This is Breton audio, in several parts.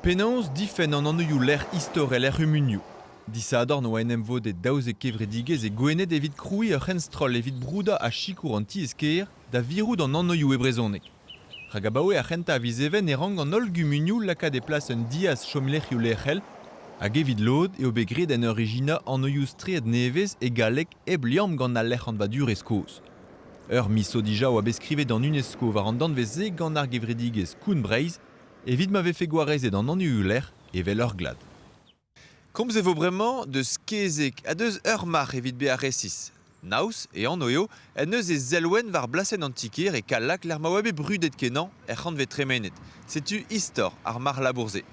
Penaos difenn an anvioù-lec'h istorel er c'humunioù? Disadorn oa en em vodet 12 kevredigezh e Gwened evit krouiñ ur c'henstroll evit broudañ ha sikour an tiez-kêr da virout an anvioù e brezhoneg. Rak abaoe ar c'hentañ a viz Even e rank an holl gumunioù lakaat e plas un diaz chomlec'hioù lec'hel hag evit lod eo bet graet en ur ijinañ anvioù straed nevez e galleg hep liamm gant al lec'hanvadurezh kozh. Ur miz zo dija oa bet skrivet an UNESCO war an danvez-se gant ar gevredigezh Koun Breizh evit ma vefe gwarezet an anvioù-lec'h evel ur glad. Komz e vo bremañ deus kezeg ha deus ur marc'h evit bezañ resis. Naous, e anv eo, en deus e zelwenn war blasenn an ti-kêr e Kallag lec'h ma oa bet brudet-kenañ er c'hantved tremenet. Setu istor ar marc'h labour-se.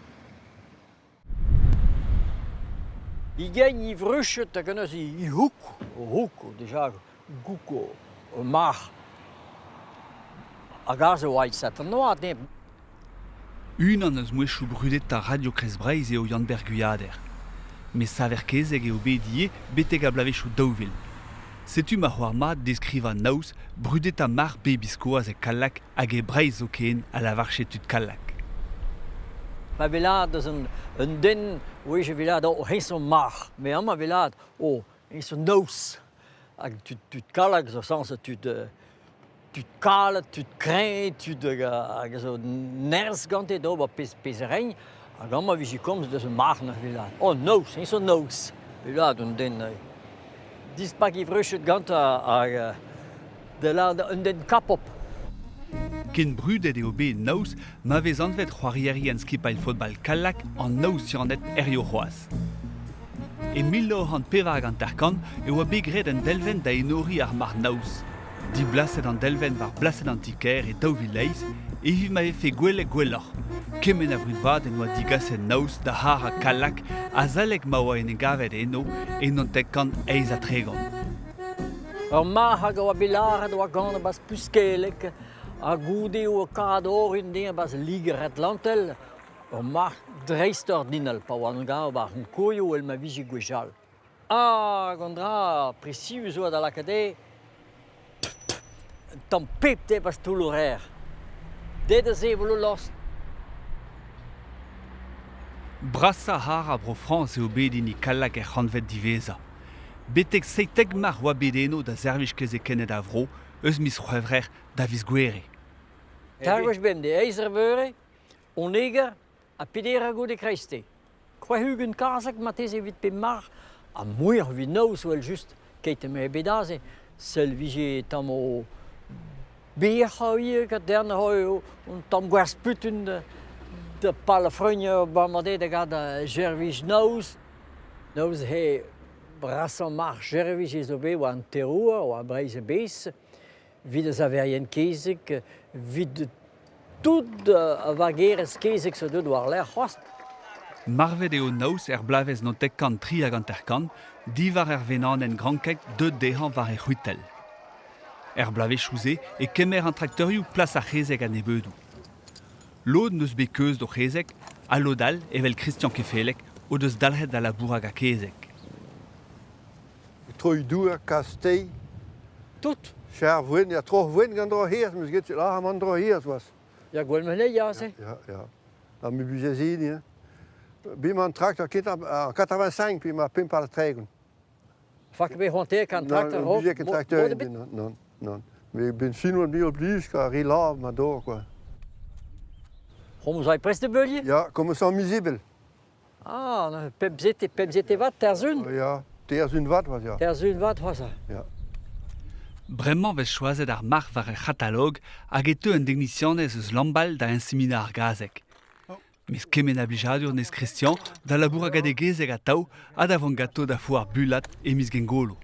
Higenn he vruched hag neuze he houk, o houk deja gouk o marc'h. Hag aze oa aesat an oad eo. Unan eus mouezhioù brudetañ Radio Kreiz-Breizh eo Yann-Ber Gwiader. Met saver-kezeg eo bet ivez betek ar bloavezhioù 2000. Setu ma c'hoar mat deskrivañ naoz brudetañ marc'h bet biskoazh e Kallag hag e Breizh zoken a lavarche tud Kallag. Pa vez lâret eus un den, oui, je vais lâret oh, eñ zo marc'h. Mais amañ vez lâret oh, eñ zo naoz. Hag tud, tud Kallag zo sañset tud tud kalet, tud kreñv, tud hag a zo nerzh gante d'ober pezh pezh a raint. Hag amañ e vije komz deus un marc'h neuze 'vel Oh, noz, eñ zo noz. Vel un den dispak e vruched gantañ hag da lâret un den kapop. Ken brudet eo bet Naoz ma vez anvet c'hoarierien skipailh football Kallag an Naozianed hiziv c'hoazh. E 1954 e oa bet graet un delvenn da enoriñ ar marc'h Naoz. Diblaset an delvenn war blasenn an ti-kêr e 2008 evit ma vefe gwelet gwelloc'h. Kement a vrud vat en doa digaset Naoz da harañ Kallag azalek ma oa en e gavet eno e 1938. Ur marc'h hag a oa bet lâret oa ganet 'barzh Pluskeleg ha goude e oa kad orin dezhañ 'barzh Liger-Atlantel. Ur marc'h dreistordinal pa oa an gav war an kourioù evel ma vije gwechall. Hag an dra presius oa da lakaat eo un tamm pep te 'barzh toull o reer. Det da sevel o lost. Brasañ harañ Bro-Frañs eo bet hini Kallag er c'hantved diwezhañ. Betek 17 marc'h oa bet eno da servij kezekenned a vro eus miz C'hwevrer da viz Gouere. Teir gwech bemdez, eizh eur beure, Oneger ha peder goude kreisteiz. 60 kazeg marteze evit pep marc'h ha muioc'h evit noz evel-just keit emañ bet aze. Seul vije tamm o bec'h ivez gant un tamm gwerzh-putun da palafrugn bremañ da gad servij noz. Noz he brasañ marc'h servij ez zo bet war an terouer, war Breizh a-bezh. 'Vit ar saverien kezeg, 'vit tout ar vagerez kezeg zo deuet war-lerc'h c'hoazh. Marvet eo Naoz er bloavezh 1953 diwar er venanenn grankek deuet dezhañ war e c'hwitell. Er bloavezhioù-se e kemer an traktorioù plas ar c'hezeg a-nebeudoù. Lod n'eus bet keuz d'o c'hezeg ha lod all, evel Christian Kefeleg, o deus dalc'het da labourat gant kezeg. Troiñ-douar, kastell. Tout. Cher-voen, ya, troc'h-voen gant dro-hir, 'meus get là amañ dro-hir c'hoazh. Ya, gwell ma ya aze. Ya, ya. Ha me buzezini, hein. Bet 'mañ an traktor ket ar 85 puis 'ma pemp ha tregont. Fak bet c'hoanteek an traktor Non, buzek an traktor, non, non, non. Mais ben fin oan bet oblige, quoi, re lav ma dor, quoi. C'homz ai prest de beulier? Ya, komañs an Ah, pemzete, pemzete vat, terzun? Ya, terzun vat c'hoazh, ya. Terzun vat c'hoazh. Ya. Bremañ 'vez choazet ar marc'h war he c'hatalog hag e teu un degnisianez eus Lambal da inseminañ ar gazeg. Mes kement a blijadur 'nez Christian da labourat gant e gezeg atav ha da vont ganto da foar Bulat e miz Gengolo.